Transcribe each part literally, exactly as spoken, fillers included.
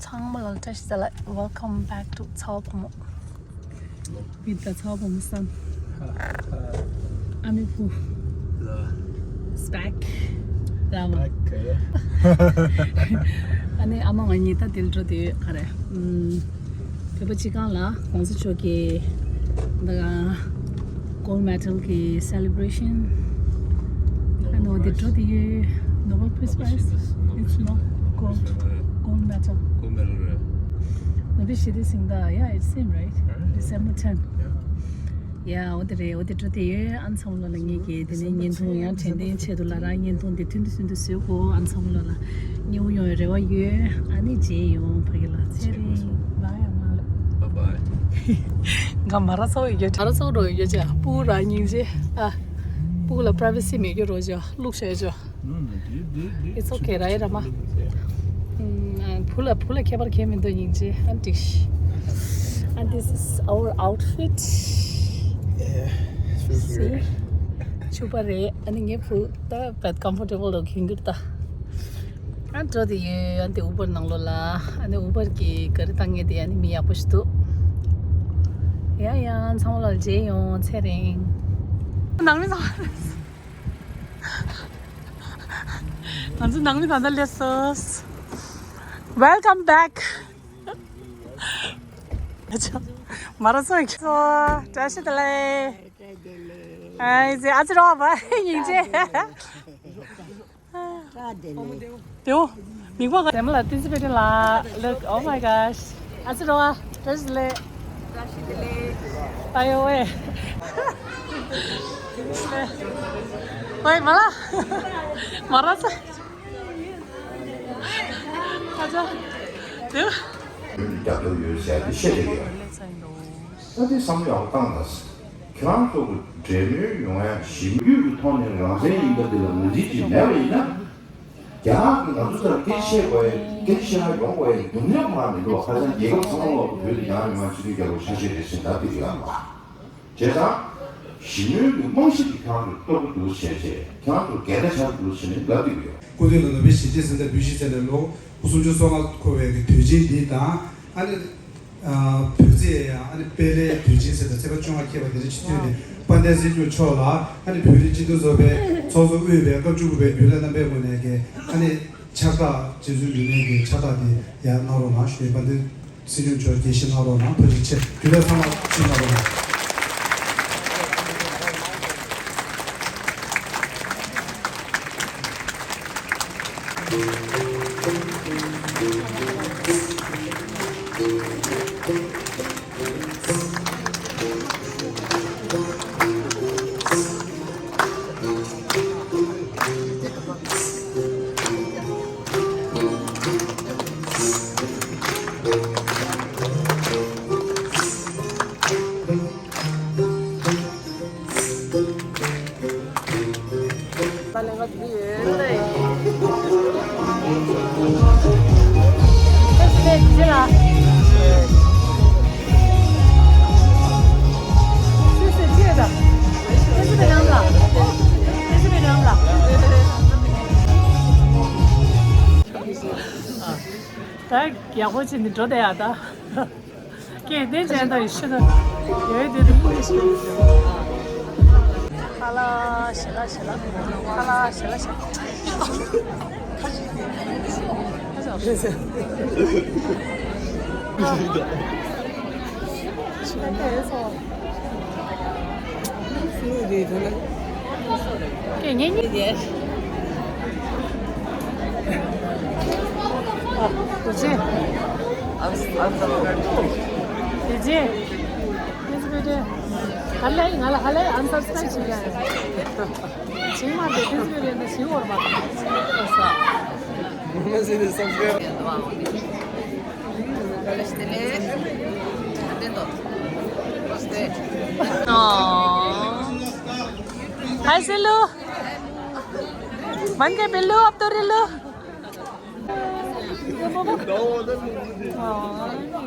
ཚང་མ་ལ་བཀྲ་ཤིས་བདེ་ལེགས། Welcome back to ཚ་བ་བུ་མོ། བི་ད་ཚ་བ་བུ་མོ་སམ། ཨ་མའི་བུ། It's back. ར་མ། Back. ཨ་ནི་ཨ་མ་ང་གཉིས་ད་དེ་ལ་འགྲོ་དུས་ག་རེ། ཨམ། བོད་པ་སྤྱི་ཁང་ལ་གོང་ས་མཆོག་གི་ད་ག་gold medal གི celebration. ཨ་ནི་འོ་དེ་འགྲོ་དེ་ཡོད། Nobel Peace Prize. It's not gold. Gold medal. Gold medal རེད། ནོ་བེལ་ཞི་བདེའི་གཟེངས་རྟགས། Yeah, it's same, right? December ten. Yeah. ཡ། འོ་དེ་རེད། འོ་དེ་འགྲོ་དེ་ཡོད། ཨ་ཚང་མ་ལོ་ལ་ངེད་ཀྱིས་དེ་ནས་བརྙན་ཐུང་ཡང་དྲན་རྟེན་ཆེད་དུ་ལ་རང་བརྙན་ཐུང་དེ་ཐུན་དུ་སུན་དུ་བཟོས་གོ། ཨ་ཚང་མ་ལོ་ལ་མཉེས་པོ་ཡོང་བའི་རེ་བ་ཡོད། ཨ་ནི་མཇལ་ཡོང་ཕ་གི་ལ། ཚེ་རིང་། Bye. Bye bye. ང་མ་ར་ཚོ་ཡོད་རྒྱུ། ད་ར་ཚོ་རོ་ཡོད་རྒྱུ། སྤུ་གུ་ར་སྙིང་རྗེ། ཨ། སྤུ་གུ་ལ་privacy མེད་རྒྱུ་རོ་ཅོ། བླུག་བྱས་ཅོ། It's okay, right, ར་མ། བུ་ལ་བུ་ལ་ཁྱད་པར་གང་ཡང་མི་འདུག་སྙིང་རྗེ། ཨ་འགྲིག་ཤི། And this is our outfit. Yeah, it feels weird. ཕྱུ་པ་རེད། ཨ་ནི་ངའི་བུ་ད་བད་comfortable འདུག་གྱོན་གྱི་ད། ཨ་འགྲོ་དེ་ཡོད། ཨ་འདི་Uber ནང་ལོགས་ལ། ཨ་ནི་Uber གི་ག་རེ་བཏང་ངེས་དེ་ཨ་ནི་མི་ཡག་པོ་ཞིག་འདུག་ཡ་ཡ། ཚང་མ་ལ་མཇལ་ཡོང་། ཚེ་རིང་། ནང་མི་ཚང་། ང་ཚོ་ནང་མི་ད་ལྟ་སླེབས་སོང་། Welcome back. མ་ར་སོང་ཁྱོད། བཀྲ་ཤིས་བདེ་ལེགས། ཨ་ཙི་རོ་བ་སྙིང་རྗེ། བདེའོ། མིག་པ་ག་དེ་མ་ལ་བསྟན་འཛིན་དཔལ་སྒྲོན་ལགས། Look, oh my gosh. ཨ་ཙི་རོ་བ། བཀྲ་ཤིས་བདེ་ལེགས། བཀྲ་ཤིས་བདེ་ལེགས། ཨ་ཡོ་ཝེ། ཝེ་མ་ལ། མ་ར་ས། ཨ་ཙི། དེ། རྒྱབ་སྐྱོར་ཡོད་ཟེར་ཏེ་བཤད་བསྡད་ཡོད། ད་དེ་བསམ་བློ་ཡག་པོ་བཏང་དང་། ཁྱེད་རང་ཚོ་གི་འབྲེལ་མོལ་ཡོང་ཡ་ཞིབ་འཇུག་གི་ཐོག་ནས་རང་བཙན་ཡིན་པ་འདི་ལ་ངོས་འཛིན་བྱེད་མེད་པ་ཡིན་ན། རྒྱ་ནག་གིས་ང་ཚོ་ཚོར་སྐད་ཆ་བཤད་དགོས་ཡ། སྐད་ཆ་བཤད་ཡ་ཡོང་དགོས་ཡ་འདུག་ནས་མ་མི་འདུག་ཁ་སང་རྒྱལ་ཁབ་ཚང་མ་ལོག་བོད་དུ་ཡང་ཡོང་ཡ་ཕྱི་སྲིད་རྒྱལ་པོ་ཆ་ཤས་རེད་ཟེར་ད་དེ་ཡོད་ལ། བྱས་ཙང་། ཞི་མོལ་གྱི་རྨང་གཞི་དེ་ཁྱེད་རང་ཚོས་གཏོར་གྱི་འདུག་བྱས་བྱས། ཁྱེད་རང་ཚོས་འགལ་ཟླ་ཆགས་ཀྱི་འདུག་བྱས་ནས་ལབ་བསྡད་ཀྱི་ཡོད། སྐུ་མདུན་ལ་ནོ་བེལ་ཞི་བདེའི་གཟེངས་རྟགས་འབུལ་བཞེས་མཛད་པའི་ལོ་སུམ་ཅུ་སོ་ལྔ་འཁོར་བའི་གི་དུས་ཆེན་འདི་དང་། ཨ་ནི། ཨ། བོད་ཚེས་ཡང་ཨ་ནི་དཔལ་ལྷའི་དུས་ཆེན་ཟེར་དང་ཚེས་པ་བཅོ་ལྔ་འཁེལ་བ་འདི་རེ་ཆིག་སྟོད་ནས་དཔལ་ལྡན་སྲིད་སྐྱོང་མཆོག་ལ་ཨ་ནི་བོད་རིགས་སྤྱི་མཐུན་ཚོགས་པའི་ཚོགས་གཙོ་དབུས་པའི་སྐབས་བཅུ་དགུ་པའི་རྒྱུན་ལས་རྣམ་པའི་ངོས་ནས་ཀྱི་ཨ་ནི་ཕྱག་རྟགས། སྤྱི་ཚོགས་རྒྱུན་ལས་ཀྱི་ཕྱག་རྟགས་འདི་ཡར་གནང་རོགས་གནང་ཞུ། དཔལ་ལྡན་སྲིད་སྐྱོང་མཆོག་དགྱེས་བཞེས་གནང་རོགས་གནང་། ཐུགས་རྗེ་ཆེ། རྒྱུན་ལས་ཚང་མ་ཕྱིར་གནང་རོགས་གནང་། ད་ཡག་པོ་བྱས་ནས་འགྲོ་བསྡད་ཡ་ད། སྐད་བདེ་ཅན་དང་ཡོད་ཤི་ན། ཡོད་དེ་དེ་ཁ་ལ་ཞེ་ལ་ཞེ་ལ། ཁ་ལ་ཞེ་ལ་ཞེ་ལ། ཞེ་ལ་ཞེ་ལ། སྐད་ངེས་ངེས། ཨ། དེ་རྗེས། དེ་རྗེས། དེ་ཚོ་བེད་ཧ་ལས་ང་ལ་ཧ་ལས་unsubscribe བྱེད་ཡ་ཡོད། བྱེད་མ་དེ་དེ་ཚོ་བེད་ན་ཞིག་འོར་མ། མ་ཟེར་ནས་subscribe། Hi, Silu. Manke Billu, Abdurilu.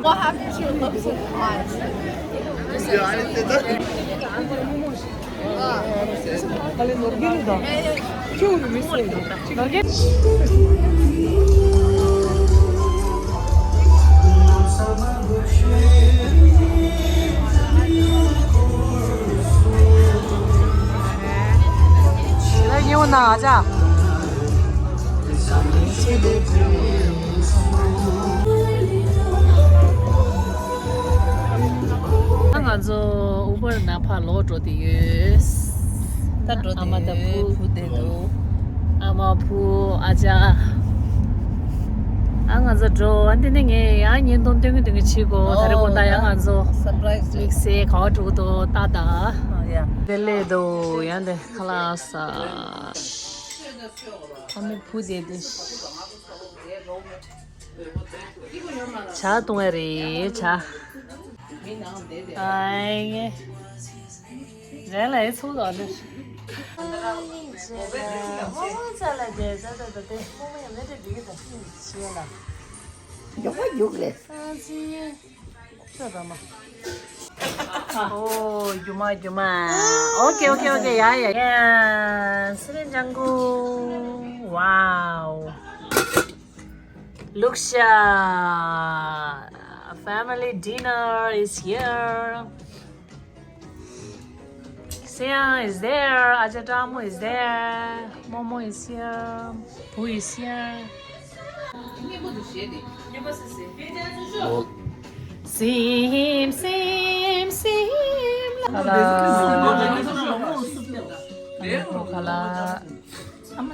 What happened to your love so much? ལོག་འགྲོ་དེ་ཡོད། ད་འགྲོ་ཨ་མ་དང་བུ། བུ་དེ་འདུག་ཨ་མ་བུ་ཨ་ཅག་ཨ་ང་ཚོ་འགྲོ། ཨ་འདི་ནས་ངས་ཡང་བརྙན་ཐུང་སྟོན་གི་སྟོན་གི་བྱེད་དགོས། ད་རེས་དགོང་དག་ཡང་ང་ཚོ་སར་པ་རའི་ཛི་དམིགས་བསལ་ག་བ་འགྲོ་གི་འདུག་ལྟ་ད། ཡ། དེ་ལས་འདུག་ཡང་དེ་ཁ་ལག་ཟ། ཨ་མའི་བུ་དེ་དེ། ཇ་བཏུང་བ་རེད་ཇ། ཨའི་ངས། རེད་ལ་ཨེ་ཚུགས་དོ་ནི། མོག་མོག་ལ་དེ་ད་ད་ད་དེ་མོག་མོག་ཡང་མེད་དེ་འགྲིག་གི་ད་ཤི་ཡོད་ལ། མགྱོགས་པོ་རྒྱུགས་ལས། ཨ་ཙི། ཤོད་དང་མ། ཨོ་རྒྱུ་མ་རྒྱུ་མ། ཨོ་ཀེ་ཨོ་ཀེ་ཨོ་ཀེ་ཡ་ཡ་ཡ། སི་རེན་ཇང་གུ། Wow. Look, Sha. Family dinner is here. Sia is there. Aja Tamu is there. Momo is here. Who is here? Sim, sim, sim. Hello. Hello. ཨ་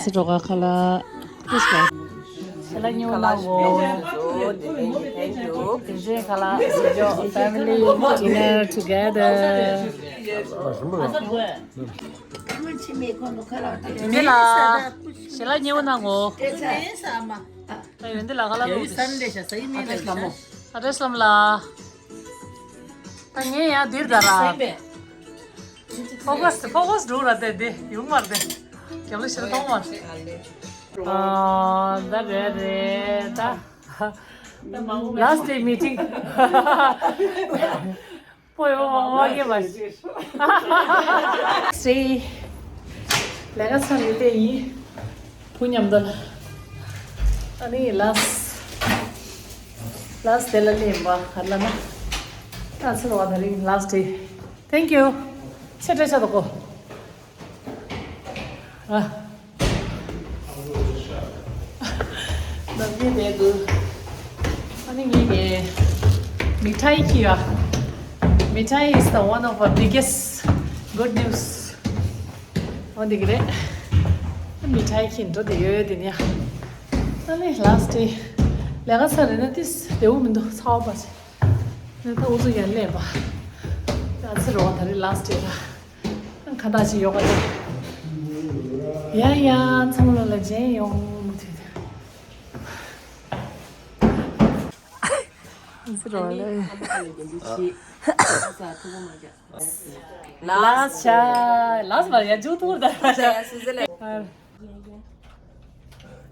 སི་གྲོགས་ཁ་ལག་ཁ་ལག་ཉོ་ལ་འོ། དེ་རྗེས་ཁ་ལག་སི་ཇོ་family dinner together. འདི་ལ་ཞལ་ལག་ཉོ་ན་འོ། ད་ཡོད་འདི་ལ་ཁ་ལག་ལུག་ཨ་རེ་སམ་ལ། ད་ངས་ཡང་འདིར་ད་ར། ཕོ་ཁས་ཕོ་ཁས་འགྲོ་ར་དེ་དེ་ཡོང་མར་དེ། རྒྱབ་ལ་ཤར་གཏོང་མར། ཨ་ད་རེད་རེད་ད། Last day meeting. པོ་ཡོ་མ་མ་གེ་མ་ཤེས། སེ། ལས་ཀ་ཚར་རེད་དེ་ཡིན། བུ་མཉམ་དུ་ལ། ཨ་ནི་last last day ལ་ལེན་པ་ཧ་ལ་ན། ད་ཚུར་བ་ད་རིང་last day. Thank you. ཆེ་བྲེ་ཆ་དོ་གོ། ཨ། ནམ་རྒྱུན་དེ་དུ། ཨ་ནི་ངེད་ཀྱི་མི་ཐའི་ཁྱི་ཡ། མི་ཐའི is the one of our biggest good news. འོ་འདི་གི་རེད། མི་ཐའི་ཁྱི་འགྲོ་དེ་ཡོད་དེ་ནི། ཨ་ནི་last day ལས་ཀ་ཚར་རེད་ན་ཏིས་བདེ་བོ་མི་འདུག་ཚ་བ་བ་ཞིག་ནི་ད་འུ་ཚོ་ཡར་སླེབས་པ། ད་ཚེ་རོགས་ད་རེས་last day ལ། ཁ་བཏགས་ཅིག་ཡོད་ག་ད། ཡ་ཡ་ཚང་མ་ལ་མཇལ་ཡོང་མུ་མཐུད་དུ། ཚེ་རོགས་ལ། last ཆ་last མ་ཡ་མཇུག་ཐུར་ད།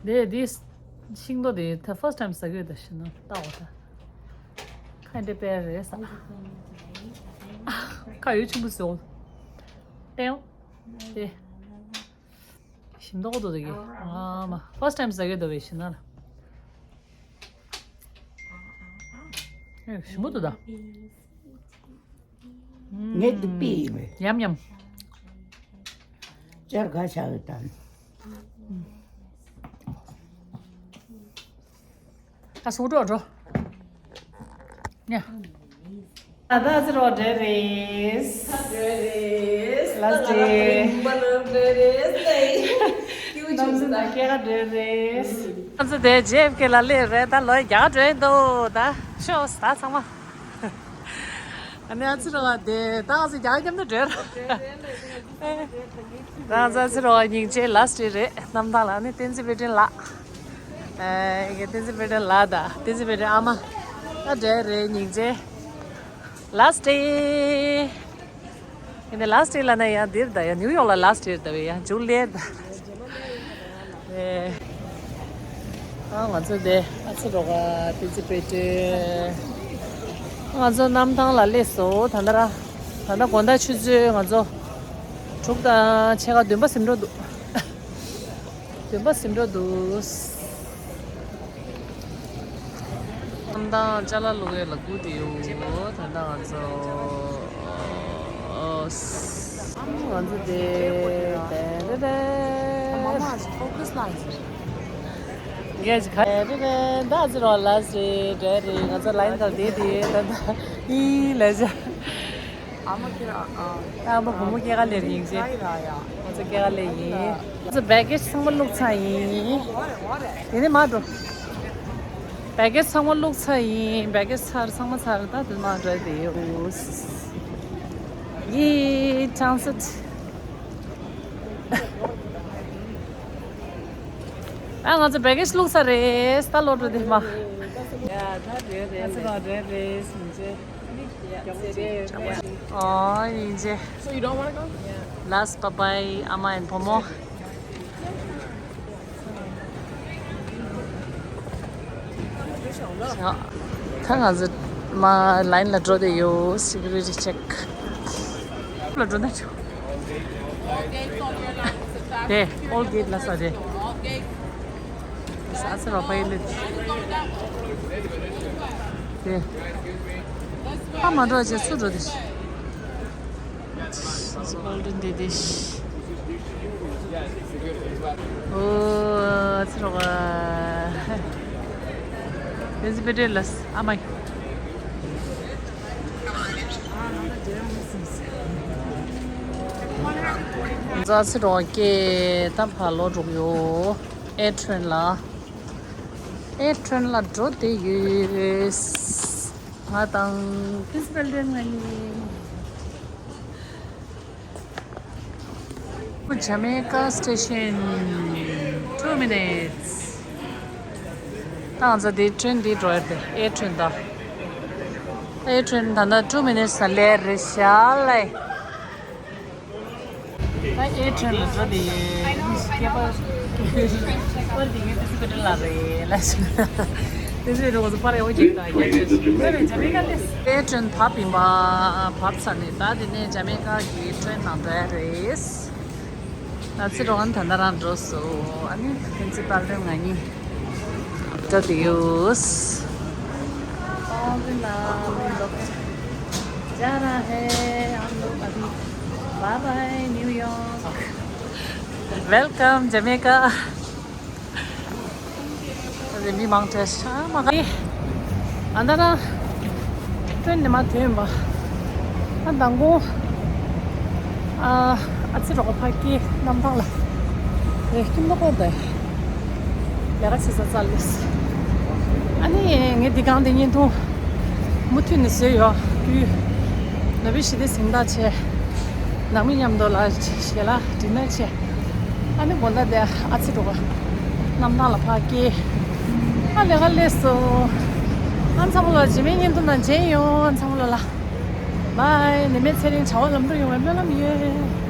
དེ་དེ་ཤིང་ཏོག་དེ་ད་first time ཟ་གི་ཡོད་ད་ཤི་ན་ལྟ་འོ་ད། ཁ་འདྲེ་པེ་རེད་ས། ཁ་ཡོད་ཆུང་པོ་ཟེར་འོ། ཏེའོ། དེ། ཞིམ་མདོག་འདུག་དེ་གི་ཨ་མ་first time ཟ་གི་འདུག་བས་ཤི་ན་ལ། ཨེ་ཞིམ་པོ་འདུག་ད། ངས་འདི་པི་ཡིན་པས། ཉམས་ཉམས། ཅར་ག་ཆག་གི་དང་། ད་སུ་འགྲོ་འགྲོ། ཉ། ད་ད་ཚེ་རོགས་འདྲེ་རེས། འདྲེ་རེས། last day། ད་ད་ད་ད་ད་ད་ད། ཁྱེད་ཚོ་ད་སྐྱེ་ག་འདྲེ་རེས། ང་ཚོ་དེ་ཇེ་ཨེཕ་ཀེ་ལ་སླེབས་རེད། ད་ལོ་བརྒྱ་འགྲོ་ཡིན་འདུག་ད་ཤོག་ད་ཚང་མ། ཨ་ནི་ཨ་ཚེ་རོགས་དེ་ད་ང་ཚོ་རྒྱ་སྐྱབས་ན་འགྲོ་ར། ད་ང་ཚོ་ཨ་ཚེ་རོགས་སྙིང་རྗེ་last day རེད། གནམ་ཐང་ལ་ཨ་ནི་བསྟན་འཛིན་དཔལ་སྒྲོན་ལགས། ཨེ་ཡི་གེ་བསྟན་འཛིན་དཔལ་སྒྲོན་ལགས་དང་བསྟན་འཛིན་དཔལ་སྒྲོན་ཨ་མ། ད་འདྲེ་རེད་སྙིང་རྗེ། last day ཡིན་ནའི་last day ལ་ན་ཡང་འདིར་ད་ཡང་ནིའུ་ཡོག་ལ་last day ད་བས་ཡང་ཇུ་ལེར་ད། ཨེ། ཨ་ང་ཚོ་དེ་ཨ་ཚེ་རོགས་ཨ་བསྟན་འཛིན་དཔལ་སྒྲོན། ང་ཚོ་གནམ་ཐང་ལ་སླེབས་སོང་། ད་ལྟ་ར། ད་ལྟ་དགོང་དག་ཆུ་ཚོད་ང་ཚོ་དྲུག་དང་ཕྱེད་ཀ་བདུན་པ་ཟིན་འགྲོ་འདུག་བདུན་པ་ཟིན་འགྲོ་འདུག་གནམ་ཐང་ཅ་ལག་བླུག་ཡས་ལ་སྒུག་བསྡད་ཡོད། ད་ལྟ་ང་ཚོ་ཨོ་ང་ཚོ་དེ་དེ་དེ་དེ་ངས་ཁ་དེ་དེ་ད་ཚེ་རོགས་ལ་ཟེར་དེ་རེད། ང་ཚོ་ལའིན་ཁ་དེ་དེ་ད་ད་ཨི་ལ་ཟེར། ཨ་མ་ཁྱེད་རང་། ཨ་མ་བུ་མོ་སྐྱེལ་ག་སླེབས་ཡིན་ཟེར། ང་ཚོ་སྐྱེལ་ག་སླེབས་ཡིན། ང་ཚོ་བེ་གེ་ཇི་ཚང་མ་བླུགས་ཚར་ཡིན། དེ་ནས་མར་འགྲོ། བེ་གེ་ཇི་ཚང་མ་བླུགས་ཚར་ཡིན། བེ་གེ་ཇི་ཚར་ཚང་མ་ཚར། ད་དེ་མར་འགྲོ་དེ་ཡོད། ཡི་ཅང་སི། ཨ་ང་ཚོ་བེ་གེ་ཇི་བླུགས་ཚར་རེད། ད་ལོག་འགྲོ་དེ་མར། ཡ་ད་འགྲོ་རེད། ང་ཚོ་ལོག་འགྲོ་རེད་ཟིན་ཆེ། ཨོ་ཡིན་ཅེ། So you don't wanna go? Yeah. Last bye bye ཨ་མ་ཡིན་བུ་མོ། ད་ང་ཚོ་མ་ལའིན་ལ་འགྲོ་དེ་ཡོད། སི་ཀུ་རི་ཊི་ཅེག་ལ་འགྲོ་ན་ཆོག་དེ་ཨོལ་གེ་ཊི་ལ་ས་དེ། ས་ཚེ་རོགས་པ་ཡིན་ལེ། དེ། ཨ་མ་འགྲོ་བྱས་སུ་འགྲོ་དེ། ཨོ་ཚེ་རོགས་པ། དེ་ཚེ་པེ་ཏྲེ་ལ་ཨ་མ། ཛ་ཚེ་རོགས་ཀྱིས་ད་ཕར་ལོག་འགྲོ་གི་ཡོད། ཨེར་ཊེན་ལ། ཨེར་ཊེན་ལ་འགྲོ་བསྡད་ཡོད། ང་དང་པིན་སི་པལ་ཌན་ང་གཉིས། ཇ་མེ་ཀ་སི་ཊེ་ཤན། two minutes། ད་ང་ཚོ་འདི་ཊེན་འདི་འགྲོ་ཡ་དེ་ཨེར་ཊེན་ད། ཨེར་ཊེན་ད་ལྟ་two minutes ལ་སླེབས་རེད་ཤག་ལེ། ད་ཨེར་ཊེན་ལ་འགྲོ་དེ་ཡོད། སྐྱེས་པ་པར་དེ་ངའི་ཏི་སི་པེ་ཏི་ལ་རེད་ལ་ཞིག་ཏི་སི་པེ་ཏི་ང་ཚོ་པར་ཡོད་ཅིག་དང་ཡ་ཅིག་ད་རེད་ཇ་མེ་ཀ་ལེ། ཨེར་ཊེན་བབས་ཡིན་པ་བབས་ཚར་ནས་ད་དེ་ནས་ཇ་མེ་ཀ་གི་ཊེན་ནང་འགྲོ་ཡ་རེད། ད་ཚེ་རོགས་ད་ལྟ་རང་འགྲོ་སོང་། ཨ་ནི་ཕན་ཚུན་པར་ལེན་ང་གཉིས་འགྲོ་དེ་ཡོད། All the love, जा रहा है हम लोग अभी। Bye bye New York। Welcome Jamaica། ཨ་ནི་མི་མང་ཆེ་ཤ་མ་ག་ཨ་ད་ར་ཏྲེན་ནས་མ་ཐོན་པ། ཨ་མདང་དགོང་ཨ་ཨ་ཙི་རོགས་ཕ་གི་གནམ་ཐང་ལ་རེ་ཁྱིམ་ལོག་པ་དེ་ལས་ཀ་བྱེད་ས་ཙལ་ལེས། ཨ་ནི་ངས་འདི་གང་དེ་བརྙན་ཐུང་མུ་མཐུད་ནས་བཟོས་ཡོད། དུས་ནོ་བེ་ཤི་དེ་སིང་ད་ཆེ། ནང་མི་མཉམ་དུ་ལ་ཞལ་ལག་ཌི་ནར་བྱས། ཨ་ནི་དགོང་དག་དེ་ཨ་ཙི་འགྲོ་ག་གནམ་ཐང་ལ་ཕར་སྐྱེལ། ཨ་ལས་ཀ་ལས་སོ། ཨ་ཚང་མ་ལ་རྗེས་མའི་བརྙན་ཐུང་ནང་མཇལ་ཡོང་། ཨ་ཚང་མ་ལ་ལ་བའི། ནད་མེད་ཚེ་རིང་བྱ་བ་ལམ་འགྲོ་ཡོང་བའི་སྨོན་ལམ་ཡོད།